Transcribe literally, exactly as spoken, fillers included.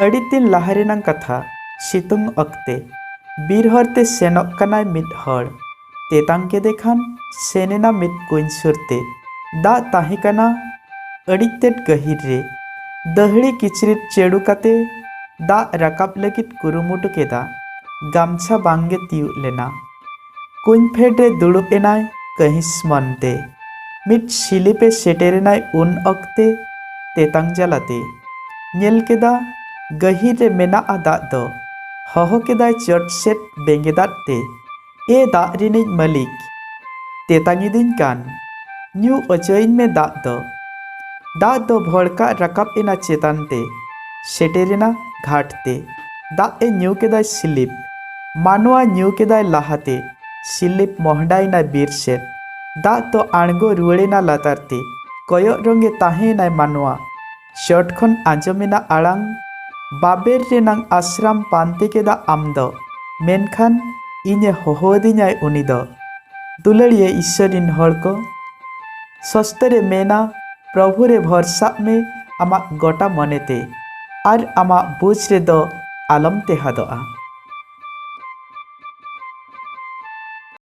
ᱟᱹᱰᱤ ᱫᱤᱱ ᱞᱟᱦᱟ ᱨᱮᱱᱟᱝ ᱠᱟᱛᱷᱟ᱾ ᱥᱤᱛᱩᱝ ᱚᱠᱛᱮ ᱵᱤᱨ ᱦᱚᱨ ᱛᱮ ᱥᱮᱱᱚᱜ ᱠᱟᱱᱟᱭ ᱢᱤᱫ ᱦᱚᱲ᱾ ᱛᱮᱛᱟᱝ ᱠᱮᱫᱮ ᱠᱷᱟᱱ ᱥᱮᱱ ᱮᱱᱟ ᱢᱤᱫ ᱠᱩᱧ ᱥᱩᱨ ᱛᱮ᱾ ᱫᱟᱜ ᱛᱟᱦᱮᱸ ᱠᱟᱱᱟ ᱟᱹᱰᱤ ᱛᱮᱫ ᱜᱟᱹᱦᱤᱨ ᱨᱮ᱾ ᱫᱟᱹᱦᱲᱤ ᱠᱤᱪᱨᱤᱫ ᱪᱮᱲᱩ ᱠᱟᱛᱮ ᱫᱟᱜ ᱨᱟᱠᱟᱵ ᱞᱟᱹᱜᱤᱫ ᱠᱩᱨᱩᱢᱩᱴᱩ ᱠᱮᱫᱟ᱾ ᱜᱟᱢᱪᱷᱟ ᱵᱟᱝ ᱜᱮ ᱛᱤᱭᱩᱜ ᱞᱮᱱᱟ᱾ ᱠᱩᱧ ᱯᱷᱮᱰ ᱨᱮ ᱫᱩᱲᱩᱵ ᱮᱱᱟᱭ ᱠᱟᱹᱦᱤᱥ ᱢᱚᱱᱛᱮ᱾ ᱢᱤᱫ ᱥᱤᱞᱤᱯᱮ ᱥᱮᱴᱮᱨ ᱮᱱᱟᱭ ᱩᱱ ᱚᱠᱛᱮ ᱛᱮᱛᱟᱝ ᱡᱟᱞᱟᱛᱮ᱾ ᱧᱮᱞ ᱠᱮᱫᱟ ᱜᱟᱹᱦᱤᱨ ᱨᱮ ᱢᱮᱱᱟᱜᱼᱟ ᱫᱟᱜ ᱫᱚ᱾ ᱦᱚᱦᱚ ᱠᱮᱫᱟᱭ ᱪᱚᱴ ᱥᱮᱫ ᱵᱮᱸᱜᱮᱫᱟᱜ ᱛᱮ, "ᱮ ᱫᱟᱜ ᱨᱤᱱᱤᱡ ᱢᱟᱹᱞᱤᱠ, ᱛᱮᱛᱟᱝ ᱤᱫᱤᱧ ᱠᱟᱱ, ᱧᱩ ᱚᱪᱚᱭᱤᱧ ᱢᱮ ᱫᱟᱜ ᱫᱚ᱾" ᱫᱟᱜ ᱫᱚ ᱵᱷᱚᱲᱠᱟᱜ ᱨᱟᱠᱟᱵ ᱮᱱᱟ ᱪᱮᱛᱟᱱ ᱛᱮ, ᱥᱮᱴᱮᱨ ᱮᱱᱟ ᱜᱷᱟᱴ ᱛᱮ᱾ ᱫᱟᱜ ᱮ ᱧᱩ ᱠᱮᱫᱟᱭ ᱥᱤᱞᱤᱯ᱾ ᱢᱟᱱᱣᱟ ᱧᱩ ᱠᱮᱫᱟᱭ ᱞᱟᱦᱟᱛᱮ, ᱥᱤᱞᱤᱯ ᱢᱚᱦᱰᱟᱭᱮᱱᱟᱭ ᱵᱤᱨ ᱥᱮᱫ᱾ ᱫᱟᱜ ᱫᱚ ᱟᱬᱜᱚ ᱨᱩᱣᱟᱹᱲᱮᱱᱟ ᱞᱟᱛᱟᱨ ᱛᱮ᱾ ᱠᱚᱭᱚᱜ ᱨᱚᱝᱜᱮ ᱛᱟᱦᱮᱸᱭᱮᱱᱟᱭ ᱢᱟᱱᱣᱟ᱾ ᱪᱚᱴ ᱠᱷᱚᱱ ᱟᱸᱡᱚᱢᱮᱱᱟ ᱟᱲᱟᱝ, "ᱵᱟᱵᱮᱨ ᱨᱮᱱᱟᱝ ᱟᱥᱨᱟᱢ ᱯᱟᱱᱛᱮ ᱠᱮᱫᱟ ᱟᱢ ᱫᱚ, ᱢᱮᱱᱠᱷᱟᱱ ᱤᱧᱮ ᱦᱚᱦᱚᱣᱟᱫᱤᱧᱟᱭ ᱩᱱᱤ ᱫᱚ᱾" ᱫᱩᱞᱟᱹᱲᱤᱭᱟᱹ ᱤᱥᱥᱚᱨ ᱨᱤᱱ ᱦᱚᱲ ᱠᱚ, ᱥᱚᱥᱛᱚ ᱨᱮ ᱢᱮᱱᱟ, ᱯᱨᱚᱵᱷᱩ ᱨᱮ ᱵᱷᱚᱨᱥᱟᱜ ᱢᱮ ᱟᱢᱟᱜ ᱜᱚᱴᱟ ᱢᱚᱱᱮᱛᱮ, ᱟᱨ ᱟᱢᱟᱜ ᱵᱩᱡᱽ ᱨᱮᱫᱚ ᱟᱞᱚᱢ ᱛᱮᱦᱟᱫᱚᱜᱼᱟ᱾